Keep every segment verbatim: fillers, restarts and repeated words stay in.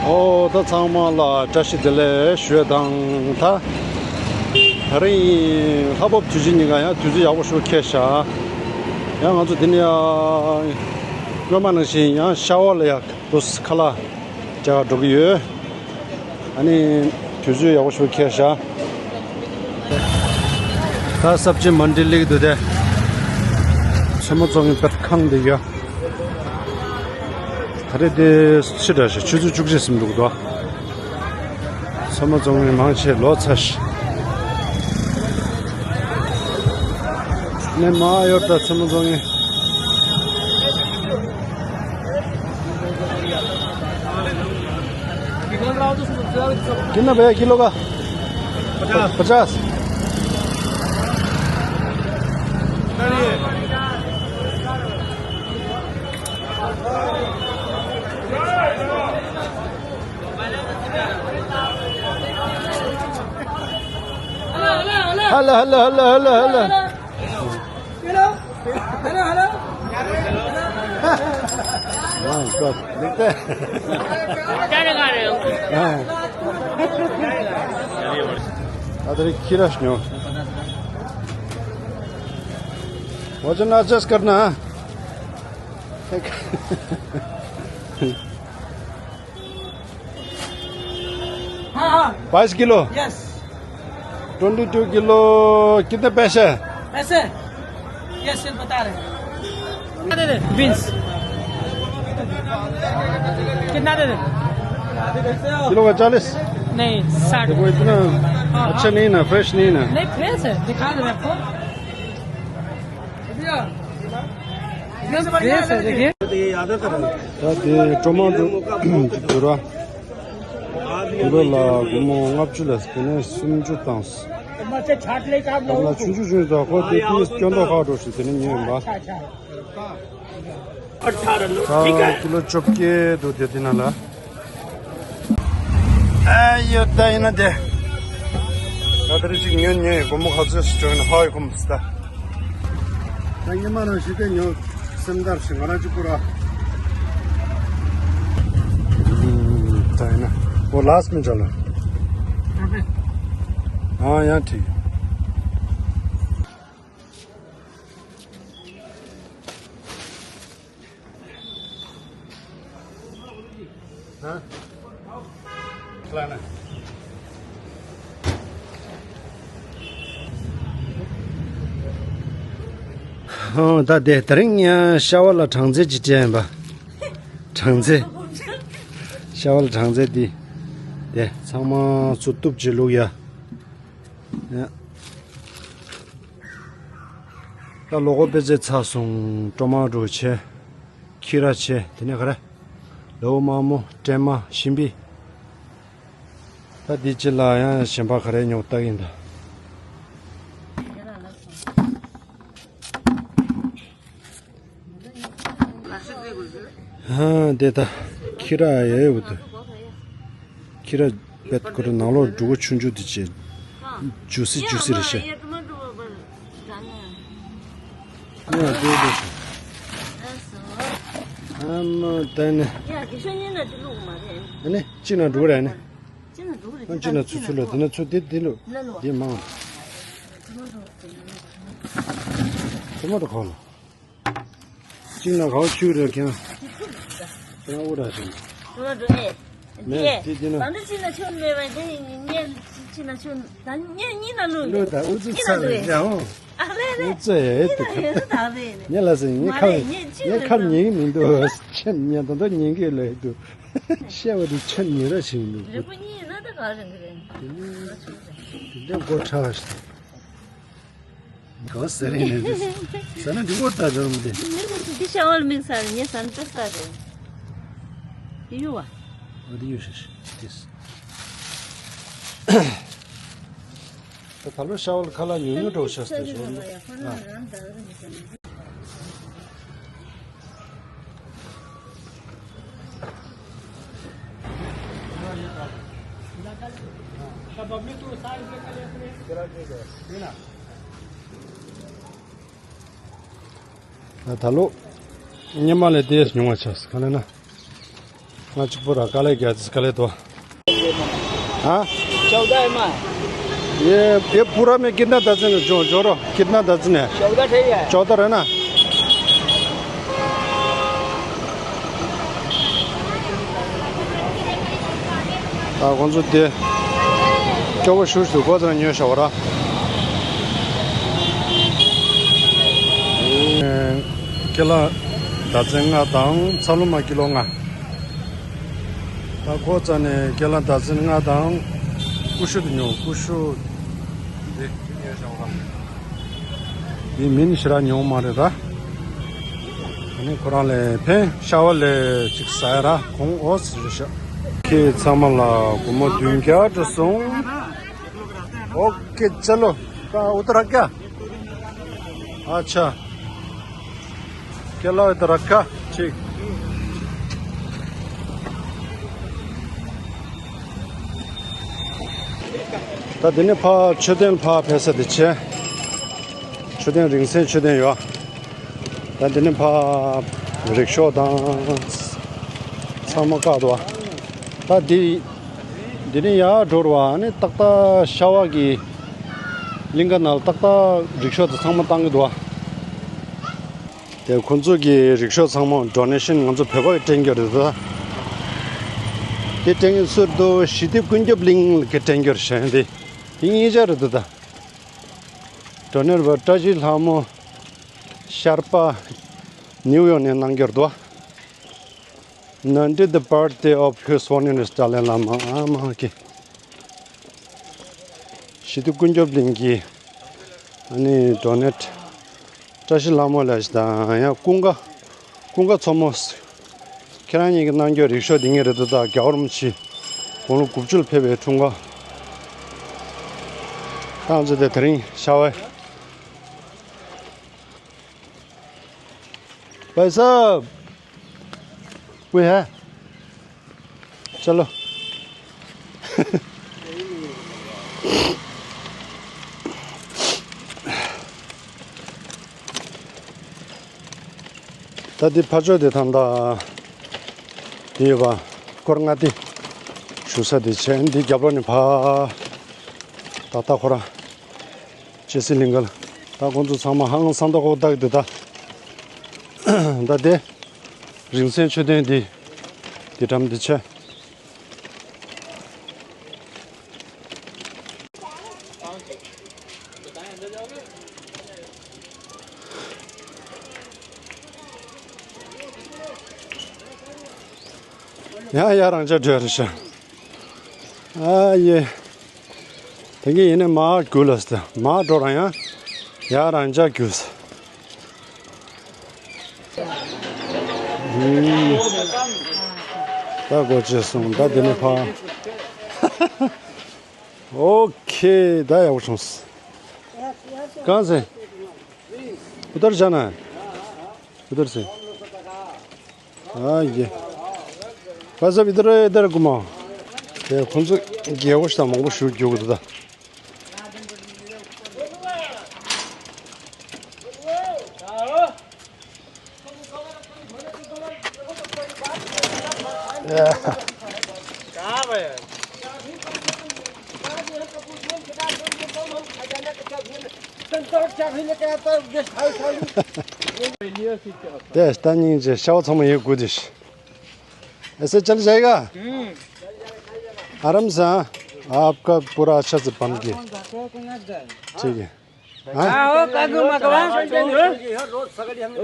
ཨོ་ད་ཚང་མ་ལ་བཀྲ་ཤིས་བདེ་ལེགས་ཞུ་ཡ་དང་། ད་ད་རིང་ལྷག་པ་དུས་ཆེན་ཉིན་ག་ཡང་དུས་ཚོད་ཡག་པོ་ཞིག་ཁེལ་ཤག་ཡང་ང་ཚོ་འདི་ནས་ཡང་སྔོན་མ་ནང་བཞིན་ཡང་ཤ་བ་ལ་ཡག་འདུག་ཁ་ལག་རྒྱག་འགྲོ་གི་ཡོད། ཨ་ནི་དུས་ཚོད་ཡག་པོ་ཞིག་ཁེལ་ཤག་ད་སབ་ཇི་མན་ཌི་ལེགས་འདུག་སྟེ། ཚོད་མ་བཙོང་གི་པད་ཁང་དེ་ཡོད། ད་རེས་དེ་ཕྱི་དྲགས་ཤག་ཆུ་ཚོད་བཅུ་གཅིག་ཟིན་འདུག་དོ། ཚོད་མ་བཙོང་མཁན་མང་ཆེ་ལོག་ཚར་ཤག་ནས་མ་ཡོད་ད་ཚོད་མ་བཙོང་མཁན། कितना भैया किलो का? पचास। Hello hello hello hello hello. Hello hello hello. हाँ, देखते हैं। क्या लगा रहे हो? हाँ। अरे खीरा न्यू। वजन एडजस्ट करना। हाँ हाँ। बाईस kilo. Yes. Twenty two kilo. कितने पैसे? पैसे? यस, ये बता रहे हैं। कितना दे दे बीन्स? कितना दे दे? किलो का चालीस। नहीं, साठ। देखो इतना हाँ, अच्छा हाँ। नहीं ना, फ्रेश नहीं ना। नहीं, फ्रेश है, दिखा दे आपको। फ्रेश है, देखिए। ད་དེ་ཊོ་མ་ཊོ་འགྱུར་བ། ཀི་ལོ་ལ་སྒོར་མོ་ལྔ་བཅུ་ལས་དེ་ནས་སུམ་ཅུ་བཏང་། ད་ལ་ཆུང་ཆུང་ཆུང་ཆུང་ཁོ་དེ་དེ་སྐྱོན་མདོག་ཁ་འགྲོ་ཞིག་དེ་ནས་ཉོས་ཡིན་པ། ད་ཀི་ལོ་བཅོ་བརྒྱད་འདུག་དེ་དེ་ན་ལ། ཨ་ཡོད་ད་ཡིན་ན་དེ། ད་དེ་རིང་ཅིག་ཉོས་ཉོས་སྒོར་མོ་ག་ཚོད་ཞིག་འགྲོ་ཡིན་ཧ་ཡོད་ཁོམ་སི་ད། ད་ཉི་མ་རང་ཞིག་དེ་ཉོ་སེམས་དར་ཞིག་ང་རང་ཅིག་བསྐུར་ར། ད་ཡིན་ན་འོ་ལགས་མི་འཇོག་ལ། ཨ་ཡང་ཁྲིག་ད་དེ་ད་རིང་ཡང་ཤ་བ་ལ་གྲངས་ཚད་ཅིག་སྤྲད་ཡིན་པ། གྲངས་ཚད། ཤ་བ་ལ་གྲངས་ཚད་འདི། དེ་ཚང་མ་ཚུར་གཏུབ་ཅིག་བླུགས་ཡ། ཡ། ད་ལོ་གོ་དཔེ་ཆ་ཚར་སོང་། ཀྲོ་མ་ཀྲོ་ཆེ། ཁྱི་ར་ཆེ། དེ་ནས་ག་རེ། ལའུ་དམར་མོ། སྲན་མ། ཤིང་པི། ད་འདི་ཅི་ལ་ཡང་གཞན་པ་ག་རེ་ཉོ་ལྟ་གིན་ད། ཧ་དེ་ད་ཁྱི་ར་ཡ་ཡོད་དུ། ཁྱི་ར། བེད་ཁོ་ར་ནང་ལོགས་འབྲུ་གུ་ཆུང་ཆུང་དེ་བྱས། ཇུ་སི་ཇུ་སི་རེད་ཤག་ཡ་དེ་དེ་ཤག་ཨ་མ་ད་ནི། ཨ་ནི་གཅིག་ན་འགྲོ་རེད་ནི། ཨ་གཅིག་ན་ཚུ་ཚུ་ལ་དེ་ན་ཚུ་དེ་དེ་ལོ། དེ་མང་། དེ་མ་འགྲོ་གང་ལ། གཅིག་ན་གའོ་ཆུ་རེ་ཁྱེད། ཁྱེད་འུ་ར་ཞིག་ང་འགྲོ་ཨེ། མེད་དེ་དེ་ན། ད་འདི་གཅིག་ན་ཆུ་མེད་པ་དེ་ཉེ་གཅིག་ན་ཆུ་ད་ཉེ་གཉིས་ན་ལུས། ལུས་ད་འུ་ཚུ་ཚ་རེ་ཡ་འོ། ཨ་ལེ་ལེ། འུ་ཚུ་ཡ་ཨེ་དེ་ཁ། ཉེ་ལ་ཟེར་ཉེ་ཁ་ཉེ་ཁ་ཉེ་མི་འདུག་ཆེན་ཉེ་ད་ད་ཉེ་གི་ལས་འདུག་ཤ་བ་དེ་ཆེན་ཉེ་ར་ཞིག་འདུག་རེ་པོ་གཉིས་ན་ད་ག་རེ་འདི་རེད། དེ་ནི་དེ་འདྲ་མགོ་ཁྲ་བ་ཞིག་གང་ཟེར་ཡིན་ནས་འདི། ཟ་ན་འདི་འོ་ད་འཇོར་མི་དེ། འདི་ཤ་བ་ལ་དམིགས་ས་རེད། ངས་ཟ་ན་ཏག་ཏག་རེད། འདི་ཡོད་བ། འོ་འདི་ཡོད་ཤ་ཤ་དེས། ད་ད་ལོ་ཤ་བ་ལ་ཁ་ལག་ཉུང་ཉུང་འགྲོ་ཤ་སྟེ་ཞོར་ལ། ད་ལོ་སྔོན་མ་ལས་དེ་ཉུང་བ་ཆགས་སོང་། ག་ལ་ན། ང་གཅིག་པུ་ར་དཀའ་ལས་རྒྱག་ཚེ་དཀའ་ལས་དོ། हाँ। चौदह है माँ। ये, ये पूरा में कितना दर्जन है? जो, जोड़ो, कितना दर्जन है? चौदह है यार। चौदह है ना? ཨ་ཁོང་ཚོ་དེ་སྐྱོ་བོ་ཞུ་ཞུ་གོ་ཙང་ཉོས་ཤོག་ར། ཀེ་ལ་ད་ཚན་ལྔ་དང་ཚ་ལུ་མ་ཀི་ལོ་ལྔ། ད་ཁོ་རྩ་ནས་ཀེ་ལ་ད་ཚན་ལྔ་དང་ཀུ་ཤུ་དེ་ཉོ། ཀུ་ཤུ་དེ་ཉོས་ཤོག་ར། དེ་མིན་ཞེ་དྲག་ཉོ་མ་རེད་ར། ཨ་ནི་ཁོ་རང་ལས་ཕན་ཤ་བ་ལས་ཅིག་ཟ་ཡ་ར་གོང་འོ་ཟེར་ཤག་ཁྱེད་ཚང་མ་ལ་སྒོར་མོ་བདུན་བརྒྱ་སྤྲད་སོང་། ཨོ་ཁེ་ཅ་ལོ། ད་ཨུ་ཏ་ར་ཀ་ཨ་ཆ། ཀེ་ལ་ཨུ་ཏ་ར་ཀ་ཅིག་ད་འདི་ནས་ཕར་མཆོད་རྟེན་ཕར་ཕེབས་ས་དེ་བྱས། མཆོད་རྟེན་རིང་བསྲེལ་མཆོད་རྟེན་ཡོད། ད་འདི་ནས་ཕར་རིག་ཤོག་དང་ཚང་མ་བཀག་འདུག་བ། ད་འདི་འདི་ནས་ཡར་འགྲོ་རུ་བ་ནི་ཏག་ཏག་ཤ་བ་གི་གླིང་ག་ནང་ལ་ཏག་ཏག་རིག་ཤོག་དང་ཚང་མ་བཏང་གི་འདུག་བ། དེ་ཁོང་ཚོ་གི་རིག་ཤོག་ཚང་མ་ཌོ་ནེ་ཤན་ང་ཚོ་བོད་པ་གི་སྤྲད་རྒྱུ་རེད་ད། དེ་སྤྲད་མཁན་སུ་རེད་འདུག་ཞི་བདེ་ཀུན་ཁྱབ་གླིང་གི་སྤྲད་རྒྱུ་རེད་ཤག་དེ་དེ་གཉིས་ཆ་རེད་འདུག་ད། ཌོ་ནེ་ཊར་བ་བཀྲ་ཤིས་ལྷ་མོ། ཤར་པ། ནིའུ་ཡོག་ནས་གནང་རྒྱུ་རེད་འདུག Ninetieth birthday of His Holiness Dalai Lama. ཨ་མ་ཀི། ཞི་བདེ་ཀུན་ཁྱབ་གླིང་གི་ཨ་ནི་ཌོ་ནེ་ཊར་བཀྲ་ཤིས་ལྷ་མོ་ལགས་དང་ཡང་ཀུན་དགའ་ཀུན་དགའ་མཚོ་མོ། ཁྱེད་རང་གཉིས་ཀྱི་གནང་རྒྱུ་རིག་ཤོག་འདི་ངེས་རེད་འདུག་ད་རྒྱལ་བ་རིན་པོ་ཆེ་དགུང་ལོ་དགུ་བཅུ་ལ་ཕེབས་པའི་འཁྲུངས་སྐར། ད་ང་ཚོ་དེ་དེ་རིང་ཤ་བའི། भाई साहब, कोई है? चलो। ད་འདི་ཕར་ཕྱོགས་དེ་ཐང་ད། དེ་ཡོད་པ། སྐོར་ལྔ་སྡེ་བཞུགས་ས་དེ་བྱས། འདི་རྒྱབ་ལོགས་ནས་ཕར། ད་ལྟ་ཁོ་རང་། སྐྱེ་སྲིད་གླིང་ག་ལ། ད་ཁོང་ཚོ་ཚང་མ་ཧང་སང་ད་ཁོ་བདག་དེ་ད། ད་དེ། རིང་བསྲེལ་མཆོད་རྟེན་འདི། འདི་འགྲམ་འདི་ཆེ། ཡང་ཡར་རང་འཇགས་འགྲོ་རེད་ཤག་ཨ་ཡེ། དེང་གི་ཡིན་ནས་མར་རྒྱུག་ལ་ཟེར། མར་འགྲོ་རང་ཡང་ཡར་རང་འཇགས་རྒྱུག་ཟེར། ད་སྒོ་ཕྱེ་སོང་། ད་འདི་ནས་ཕར། ओके, ད་ཡག་པོ་བྱུང་། कहाँ से? उधर जाना है। उधर से। ཨ་ཡེ། भाई साहब, इधर, इधर घुमाओ। དེ་ཁོང་ཚོ་རྒྱལ་པོ་ཞིག་དང་མང་པོ་ཞིག་རྒྱུག་གི་འདུག་ད། དེ་ལྟ་སྙིང་རྗེ། ཤ་བ་ཚང་མ་ཡོད་དགོས་དེ། ऐसे चल जाएगा। हम्म। आराम से, हाँ। आपका पूरा अच्छा से बन के। ठीक है। हाँ? आओ, कागू मकवा।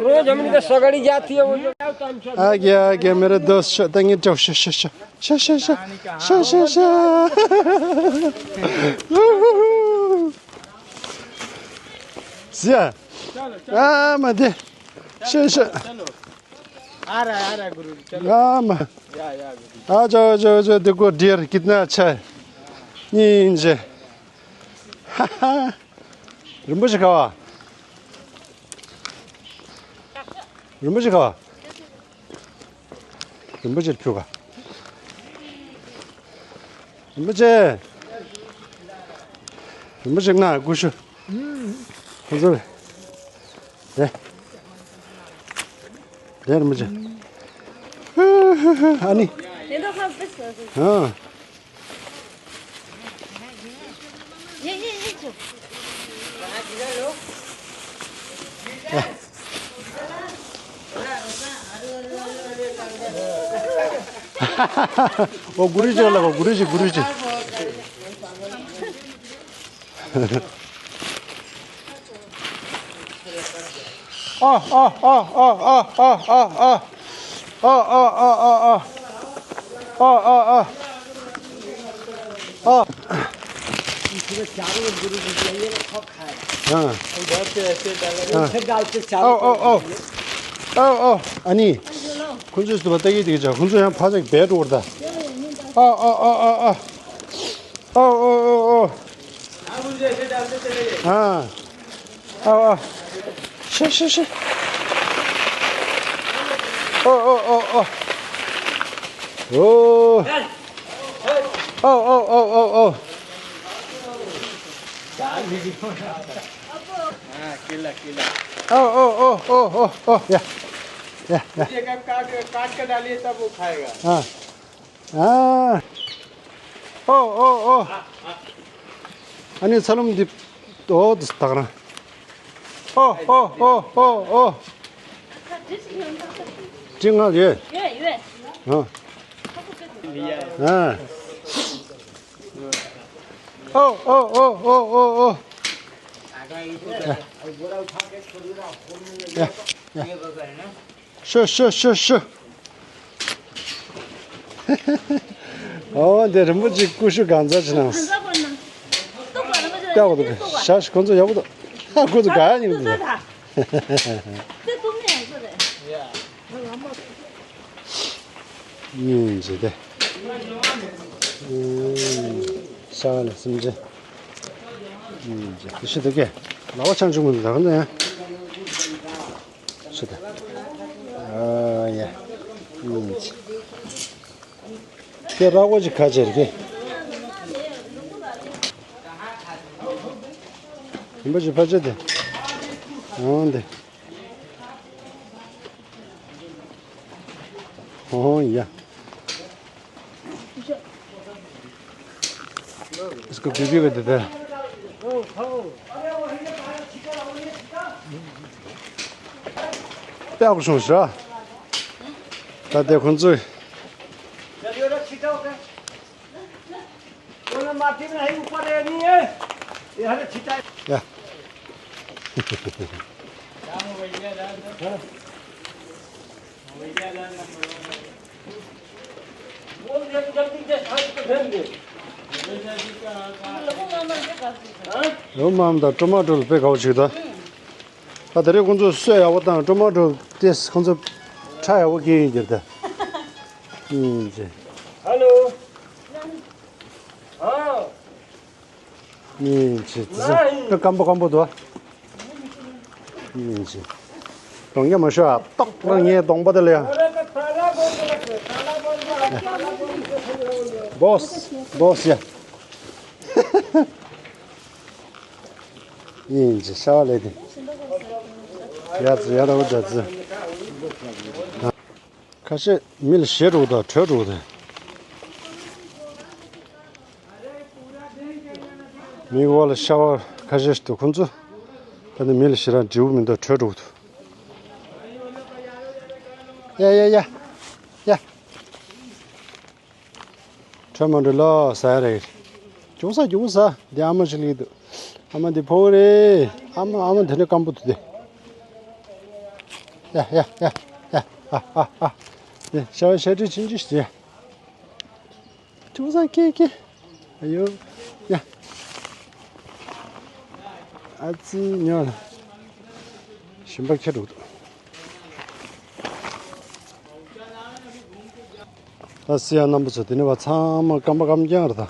रोज हमनी के सगड़ी जाती है वो जो। आ गया, आ गया मेरा दोस्त। श-, तंगे चो, श-, श-, श-। सिया। आ, मते। श-, श-। आ रहा है, आ रहा है गुरु जी, चलो। आ, म-। या, या, गुरु जी। आ जाओ, आ जाओ, आ जाओ, देखो deer कितना अच्छा है। ཉིན་རེ། ཧ་ཧ། རིན་པོ་ཆེ་ག་བ། རིན་པོ་ཆེ་ག་བ། རིན་པོ་ཆེ་ཕུལ་ག་རིན་པོ་ཆེ། རིན་པོ་ཆེ་ན་ཀུ་ཤུ། ཁོ་ཚོ། དེ། དེ་རིན་པོ་ཆེ། ཨ་ནི། ཨ། ཨོ། གུ་རུ་ཅི་ལ་གོ། གུ་རུ་ཅི། གུ་རུ་ཅི། ཨ་ཨ་ཨ། ཨ། उधर से ऐसे डालेंगे। ཨ། उधर से ऐसे डालेंगे। ཨ། फिर डालते चारों ཨོ་ཨོ་ཨོ། ཨོ་ཨོ། ཨ་ནི། ཁོང་ཚོས་སུ་བ་ལྟ་གི་དེ་གི་ཅག་ཁོང་ཚོ་ཡང་ཕ་ཚག་བེད་འགྲོ་བར་ད། ཨོ་ཨོ་ཨོ་ཨོ་ཨོ། ཨོ་ཨོ་ཨོ་ཨོ། हाँ। आओ, आओ। शी, शी, शी। ओ, ओ, ओ, ओ। ओ। ओ, ओ, ओ, ओ, ओ। हाँ, किला, किला। ओ, ओ, ओ, ओ, ओ, ओ, या। या, या। ये काट, काट कर डालिए, तब वो खाएगा। हाँ। ཨ། ཨོ་ཨོ་ཨོ། ཨ་ནི་ཚ་ལུམ་འདི། ཨོ་འདི་ད་ག་རང་། ཨོ་ཨོ་ཨོ་ཨོ་ཨོ། ཅི་ང་ཡོད། ཡོད་ཡོད། ཨ། ཨ། ཨོ་ཨོ་ཨོ་ཨོ་ཨོ་ཨོ། ཡ། ཡ། ཤོ་ཤོ་ཤོ་ཤོ། ཨོ་འདི་རིན་པོ་ཆེ་ཀུ་ཤུ་གང་ཚ་ཅི་ནང་། ལྟ་གོ་འདུག་ཤ་ཤ་ཁོ་ཚོ་ཡག་པོ་འདུག་ཧ། ཁོ་ཚོ་ག་ཡིན་འདུག་ཉིན་ཇི་དེ། ཤ་ལ་སེམས་ཅན། ཉིན་ཇི་དེ་ཤི་འདུག་གས། ལ་བ་ཆང་ཆུང་གི་འདུག་ད་ག་ནས། ཤི་ད། ཨ་ཡ། ཉིན་ཇི། དེ་ར་བོ་ཅིག་ཁ་ཆེར་གི། རིན་པོ་ཆེ་ཕ་ཆེ་དེ། འོང་དེ། འོང་ཡ། इसको बीबी को देते हैं। ད་ཁོ་སོང་ཤག་ད་དེ་ཁོང་ཚོས། चलिए उधर छिटाओ के। वो ना माटी में है, ऊपर है, नहीं है। ये हमें छिटा है। ཡ། बोल दे, जल्दी से हाथ को धर दे। हाँ? ཡོ་མམ་དང་ཀྲོ་མ་ཀྲོ་ལ་དཔེ་དགའ་བོ་ཞིག་ད། ད་དེ་རིང་ཁོང་ཚོ་གསོས་ཡག་པོ་དང་ཀྲོ་མ་ཀྲོ་ཏེས་ཁོང་ཚོ་ཁྲ་ཡག་པོ་སྐྱེ་ཡིན་གྱུར་ད། ཨིན་ཅེ། ཧ་ལོ། ཧ། ཨིན་ཅེ། དེ་ཚོ་སྐམ་པོ་སྐམ་པོ་འདུག་ཨིན་ཅེ། གདོང་རྒྱ་མ་ཤོར་ཨ། ཏོག་རང་ངའི་གདོང་པ་དེ་ལ་ཡ། བོས་བོས་ཡ། ཡིན་ཅི་ཤ་བ་ལས་དེ། ཡ་ཙི་ཡ་ར་བ་ཛ་ཙི། ཁ་ཤས་མི་ལ་ཞེད་འགྲོ་དང་བྲོས་འགྲོ་དང་། མི་འོག་ལ་ཤ་བ་ཁ་ཤས་ཤིག་འདུག་ཁོང་ཚོ། ད་ནི་མི་ལ་ཞེ་དྲག་འདྲིའུ་མི་འདུག་བྲོས་འགྲོ་འདུག་ཡ་ཡ་ཡ། ཡ། ཁྲོས་མ་འགྲོ་ལོ་ཟ་ཡ་རེད། རྒྱུག་ས་རྒྱུག་ས་འདི་ཨ་མ་ཞིག་སླེབས་འདུག་ཨ་མ་འདི་ཕོ་བོ་རེད། ཨ་མ་ཨ་མ་འདི་ནས་སྐམ་པོ་འདུག་སྟེ། ཡ་ཡ་ཡ་ཡ། ཨ་ཨ་ཨ། འདི་ཤ་བ་ཤ་དྲི་ཆིན་ཆི་ཞིག་བྱས། རྒྱུག་ས་ཁེ་ཁེ། ཨ་ཡོ། ཡ། ཨ་ཙི་ཉོ་ལ། ཞིམ་པ་ཁྱེར་འགྲོ་འདུག་ད་སྲིད་ཡ་རྣམ་པ་ཚོ་དེ་ནས་བ་ཚང་མ་སྐམ་པ་སྐམ་རྐྱང་རེད་ད།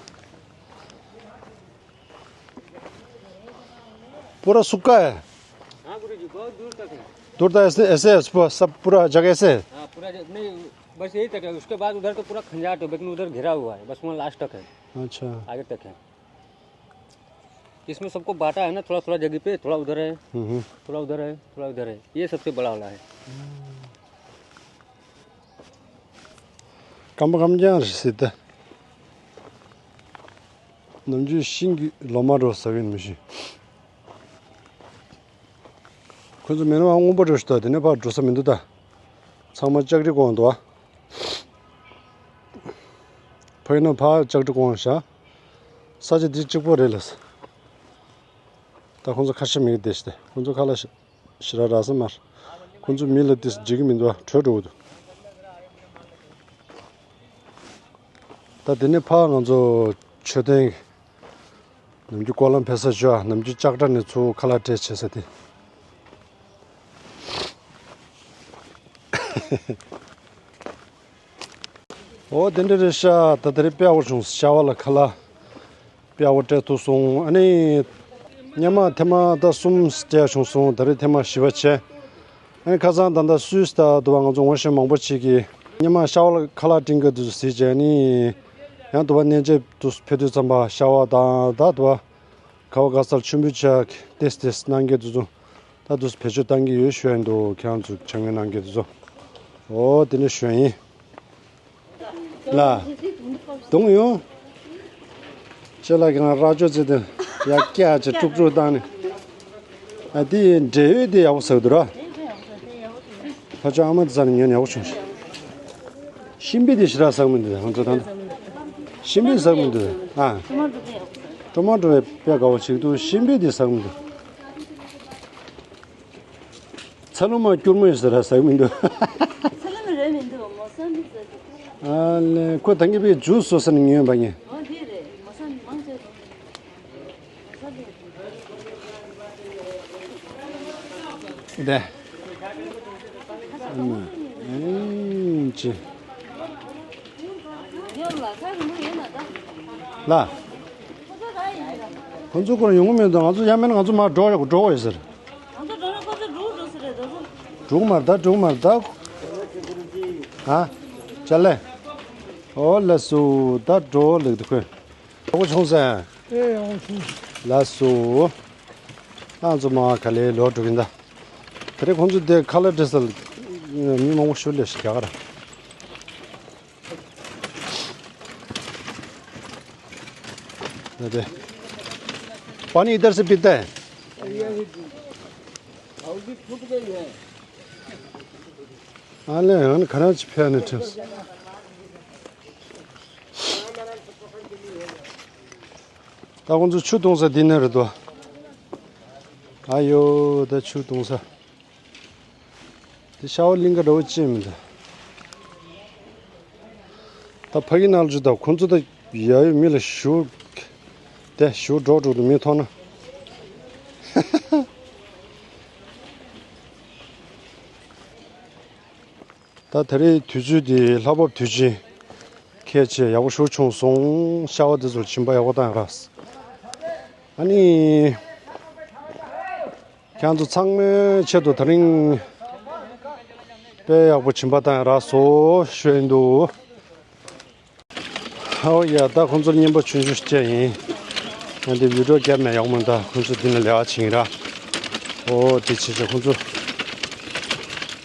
पूरा सूखा है। हाँ गुरु जी, बहुत दूर तक है। दूर तक ऐसे, ऐसे है, सब पूरा जगह ऐसे है। हाँ, पूरा जग-, नहीं, बस यही तक है। उसके बाद उधर तो पूरा खंजाट है, लेकिन उधर घिरा हुआ है, बस वहाँ लास्ट तक है। अच्छा। आगे तक है। इसमें सबको बांटा है ना, थोड़ा थोड़ा जगह पे, थोड़ा उधर है, हम्म, हम्म। थोड़ा उधर है, थोड़ा उधर है, ये सबसे बड़ा वाला है। हम्म। སྐམ་པོ་སྐམ་རྐྱང་རེད་ཟེར་ཏེ། ནམ་རྒྱུན་ཤིང་གི་ལོ་མ་འགྲོ་ཟ་གི་མི་ཤེས། ཁོ་ཚོ་མེད་ན་སྔོན་པོ་འགྲོ་ཤི་ད། དེ་ནས་ཕར་འགྲོ་ས་མི་འདུག་ད། ཚང་མ་ལྕགས་རི་གོང་འདུག་ཨ། ཕ་གི་ན་ཕར་ལྕགས་རི་གོང་བཞག་ས་ཆ་འདི་གཅིག་པོ་རེད་ལ། ད་ཁོ་ཚོ་ཁ་ཤས་མི་གི་བསྡད་ཤི་ད། ཁོ་ཚོ་ཁ་ལ་ཤི། ཞེ་དྲག་རག་ས་མ་རེད། ཁོ་ཚོ་མི་ལ་དེ་འགྲིག་གི་མི་འདུག་བྲོས་འགྲོ་གི་འདུག་ད་དེ་ནས་ཕར་ང་ཚོ་མཆོད་རྟེན་གྱི་ནམ་རྒྱུན་སྐོར་ལམ་ཕེབས་ས་ཞུ་ཨ། ནམ་རྒྱུན་ལྕགས་དྲ་ནས་ཚུར་ཁ་ལག་སྤྲད་བྱེད་ས་དེ། ཨོ་དེ་འདྲ་རེད་ཤག་ད་དེ་རིང་དཔེ་ཡག་པོ་བྱུང་། ཤ་བ་ལ་ཁ་ལག་དཔེ་ཡག་པོ་སྤྲད་ཐུབ་སོང་། ཨ་ནི་སྔོན་མ་ཐེངས་མ་ད་གསུམ་སྤྲད་བྱུང་སོང་། དེ་རིང་ཐེངས་མ་བཞི་པ་བྱས། ཨ་ནི་ཁ་སང་ད་ལྟ་སུད་སི་ད་དུ་བ་ང་ཚོ་ངོ་ཤེས་མང་པོ་ཅིག་གིས་སྔོན་མ་ཤ་བ་ལ་ཁ་ལག་སྤྲིང་གི་དུ་གཟིགས་བྱས་ནི། ཡང་དུ་བ་གནས་མཇལ་དུ་ཕེབས་དུས་ཙམ་པ་ཤ་བ་དང་ད་དུ་བ་ག་བ་ག་ས་ལ་མཆོད་འབུལ་ཆ་ཏེས་ཏེས་གནང་མཁན་དེ་ཚོ་ད་དུ་བེད་སྤྱོད་གཏང་གི་ཡོད་ཞུ་ཡ་འདུག་ཁྱེད་རང་ཚོ་ཕྱག་ངན་གནང་མཁན་དེ་ཚོ། ཨོ་དེ་འདྲ་ཞུ་ཡ་ཡིན། ལ། དུང་ཡོང་། ཅེ་ལ་གི་ང་ར་ཅོ་ཙེ་དེ་ཡ་སྐྱ་ཅེ་དཀྲུག་དཀྲུག་བཏང་ནས། ཨ་དེ་འབྲས་ཡོས་དེ་ཡག་པོ་ཟ་གི་འདུག་ར། ཕ་ཆོས་ཨ་མ་དེ་ཟ་ནས་ཉོན་ཡག་པོ་བྱུང་ཤག་ཤིང་པི་དེ་ཞེ་དྲག་ཟ་གི་མི་འདུག་ང་ཚོ་ད་ནི། ཤིང་པི་ཟ་གི་མི་འདུག་ཨ། ཊོ་མ་ཊོ་དེ་ཡག་པོ་ཟ། ཊོ་མ་ཊོ་དཔེ་དགའ་བོ་བྱེད་ཀྱི་འདུག་ཤིང་པི་དེ་ཟ་གི་མི་འདུག་ཚ་ལུ་མ་སྐྱུར་མོ་ཡོད་ཟེར་ར་ཟ་གི་མི་འདུག་ཚ་ལུ་མ་རེད་མི་འདུག་མོ་སང་མི་ཟ་གི་འདུག་ཨ་ལེ་ཁོ་ད་གིན་པའི་ཇུས་བཟོ་ས་ནས་ཉོས་པ་ངས། ཨོ་དེ་རེད། མོ་སང་མི་མང་ཆེ་རེད། དེ། ཨ་ཅི། ལ། ཁོ་ཚོ་ཁོ་རང་ཡོང་གི་མེད་འདུག་ང་ཚོ་ཡང་མིན་ང་ཚོ་མར་འགྲོ་ཡོད་འགྲོ་དགོས་ཡོད་ཟེར། ང་ཚོ་འགྲོ་ན་ཁོ་ཚོ་འགྲོ་འགྲོ་ཟེར་རེད་ད་ཚོ། འགྲོ་གི་མ་རེད་ད་འགྲོ་གི་མ་རེད་ད། ཨ། ཅ་ལེ། ཨོ་ལ་སུ་ད་འགྲོ་ལེགས་འདུག་ཁོས། ཡག་པོ་བྱུང་ཟེར། ཨེ་ཡག་པོ་བྱུང་། ལ་སུ། ཨང་ཚོ་མ་ག་ལེ་ལོ་འགྲོ་གིན་ད། དེ་རིང་ཁོང་ཚོ་དེ་ཁ་ལག་འདྲེ་ས་ལ་མི་མང་པོ་ཞུ་ལས་ཤིག་རྒྱག་ག་ར། अरे, पानी इधर से पीता है। ཨ་ལས་ཡང་ཁ་རང་ཅི་ཕེ་ནི་ཁྲིམས། ད་ཁོང་ཚོ་ཆུ་བཏུང་ས་འདི་ནས་རེད་དོ། ཨ་ཡོ་ད་ཆུ་བཏུང་ས། དེ་ཤ་བ་གླིང་ག་འདྲ་བོ་ཅི་མི་འདུག་ད་ཕ་གི་ནང་ལ་ཅི་ད་ཁོང་ཚོ་ད་ཡ་ཡོད་མི་ལ་ཞུ། དེ་ཞུ་འགྲོ་འགྲོ་དུ་མི་མཐོང་ན། ད་དེ་རིང་དུས་ཚོད་འདི་ལྷག་པ་དུས་ཆེན་ཁེལ་ཆེ་ཡག་པོ་ཞིག་བྱུང་སོང་། ཤ་བ་འདི་ཚོར་སྦྱིན་པ་ཡག་པོ་བཏང་ར། ཨ་ནི། ཁྱེད་ཚོ་ཚང་མའི་ཆེད་དུ་དེ་རིང་དཔེ་ཡག་པོ་སྦྱིན་པ་བཏང་ར་སོ་ཞུ་ཡིན་འདུག་ཨོ་ཡ་ད་ཁོང་ཚོར་རྔན་པ་ཆུང་ཆུང་ཞིག་སྤྲད་ཡིན། ང་འདི་བི་ཌིའོ་རྒྱབ་ནས་ཡག་མོ་ད་ཁོང་ཚོ་འདི་ནས་ལས་ཀ་བྱེད་ཡིན་ར། ཨོ་དེ་བྱེད་བྱེད་ཁོང་ཚོ།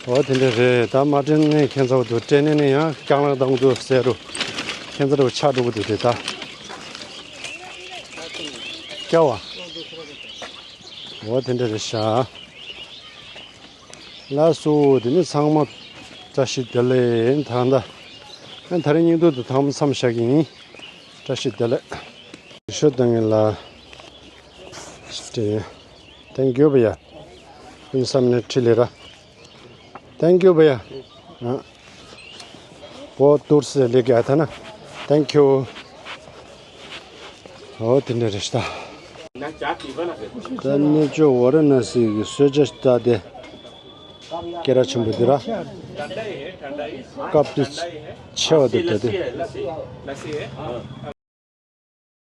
ཨོ་དེ་འདྲ་རེད་ད་མ་སྤྲད་ནས་ཁྱེད་ཚོ་འདུག་སྤྲད་ནས་ནས་ཡང་རྐྱང་ལག་བཏང་འདུག་ཟེར་རུ། ཁྱེད་ཚོ་འདྲ་བོ་ཆགས་འགྲོ་གི་འདུག་དེ་ད། སྐྱ་བ། ཨོ་དེ་འདྲ་རེད་ཤག་ལགས་སོ། དེ་ནི་ཚང་མ་བཀྲ་ཤིས་བདེ་ལེགས་ད་ལྟ། ཨ་ད་རེས་བརྙན་ཐུང་དུ་ཐང་མཚམས་བཞག་གི་ཡིན། བཀྲ་ཤིས་བདེ་ལེགས། ཤོ་ཏང་ལ། Thank you བ་ཡ། ཀུན་བསམ་ནས་ཁྲི་ལས་ར། Thank you བ་ཡ། ཨ། वो दूर से लेके आया था ना। Thank you। ཨོ་དེ་འདྲ་རེད་ཤག་ད་གནས་མཆོག་ཝཱ་ར་ཎཱ་སི་གི་གསོལ་ཇ་ལྟ་དེ། སྐད་གྲགས་ཆེན་པོ་འདི་ར། སྐབས་དེ་ཆེ་བ་འདི་ལྟ་དེ།